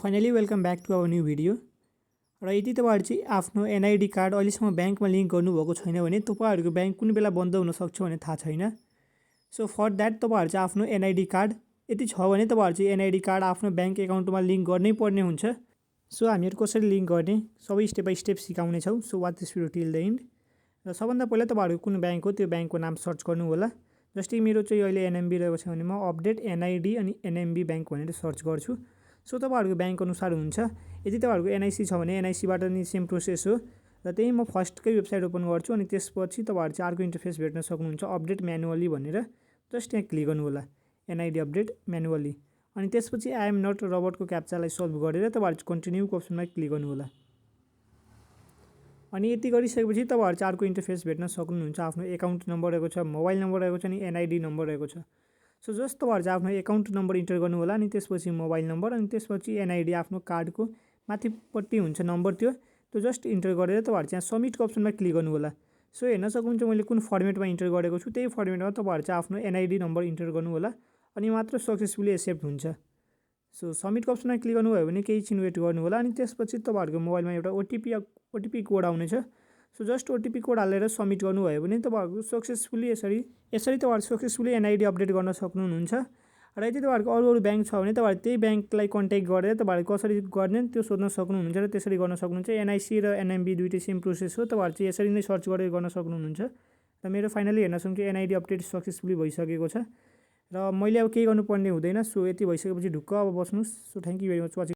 Finally welcome back to our new video. र यदि तपाईँहरू चाहिँ आफ्नो एनआइडी कार्ड अहिलेसम्म ब्याङ्कमा लिङ्क गर्नुभएको छैन भने तपाईँहरूको ब्याङ्क कुन बेला बन्द हुनसक्छ भने थाहा छैन। सो फर द्याट तपाईँहरू चाहिँ आफ्नो एनआइडी कार्ड यदि छ भने तपाईँहरू चाहिँ एनआइडी कार्ड आफ्नो ब्याङ्क एकाउन्टमा लिङ्क गर्नै पर्ने हुन्छ। सो हामीहरू कसरी लिङ्क गर्ने सबै स्टेप बाई स्टेप सिकाउनेछौँ। So watch this video till the end. र सबभन्दा पहिला तपाईँहरूको कुन ब्याङ्क हो त्यो ब्याङ्कको नाम सर्च गर्नु होला। जस्तै मेरो चाहिँ अहिले एनएमबी रहेको छ भने म अपडेट एनआइडी अनि एनएमबी ब्याङ्क भनेर सर्च गर्छु। सो तपाईँहरूको ब्याङ्क अनुसार हुन्छ। यदि तपाईँहरूको एनआइसी छ भने एनआइसीबाट नि सेम प्रोसेस हो। र त्यही म फर्स्टकै वेबसाइट ओपन गर्छु अनि त्यसपछि तपाईँहरू चाहिँ अर्को इन्टरफेस भेट्न सक्नुहुन्छ अपडेट म्यानुअली भनेर। जस्ट यहाँ क्लिक गर्नु होला एनआइडी अपडेट म्यानुअली। अनि त्यसपछि आई एम नट रोबोटको क्याप्चालाई सल्भ गरेर तपाईँहरू कन्टिन्यूको अप्सनमा क्लिक गर्नु होला। अनि यति गरिसकेपछि तपाईँहरू चाहिँ अर्को इन्टरफेस भेट्न सक्नुहुन्छ। आफ्नो एकाउन्ट नम्बर रहेको छ, मोबाइल नम्बर रहेको छ अनि एनआइडी नम्बर रहेको छ। सो जस्ट तपाईँहरू चाहिँ आफ्नो एकाउन्ट नम्बर इन्टर गर्नु होला अनि त्यसपछि मोबाइल नम्बर अनि त्यसपछि एनआइडी आफ्नो कार्डको माथिपट्टि हुन्छ नम्बर त्यो जस्ट इन्टर गरेर तपाईँहरू चाहिँ सबमिटको अप्सनमा क्लिक गर्नु होला। सो हेर्न सक्नुहुन्छ मैले कुन फर्मेटमा इन्टर गरेको छु त्यही फर्मेटमा तपाईँहरू चाहिँ आफ्नो एनआइडी नम्बर इन्टर गर्नु होला अनि मात्र सक्सेसफुली एक्सेप्ट हुन्छ। सो सबमिटको अप्सनमा क्लिक गर्नुभयो भने केही छिन वेट गर्नु होला अनि त्यसपछि तपाईँहरूको मोबाइलमा एउटा ओटिपी कोड आउनेछ। सो जस्ट ओटिपी कोड हालेर सबमिट गर्नुभयो भने तपाईँहरूको सक्सेसफुली यसरी तपाईँहरू सक्सेसफुली एनआइडी अपडेट गर्न सक्नुहुन्छ। र यदि तपाईँहरूको अरू ब्याङ्क छ भने तपाईँहरू त्यही ब्याङ्कलाई कन्ट्याक्ट गरेर तपाईँहरू कसरी गर्ने त्यो सोध्न सक्नुहुन्छ र त्यसरी गर्न सक्नुहुन्छ। एनआइसी र एनएमबी दुइटै सेम प्रोसेस हो। तपाईँहरू चाहिँ यसरी नै सर्च गरेर गर्न सक्नुहुन्छ। र मेरो फाइनली हेर्न सक्नुहुन्छ एनआइडी अपडेट सक्सेसफुली भइसकेको छ र मैले अब केही गर्नुपर्ने हुँदैन। सो यति भइसकेपछि ढुक्क अब बस्नुहोस्। So thank you very much watching.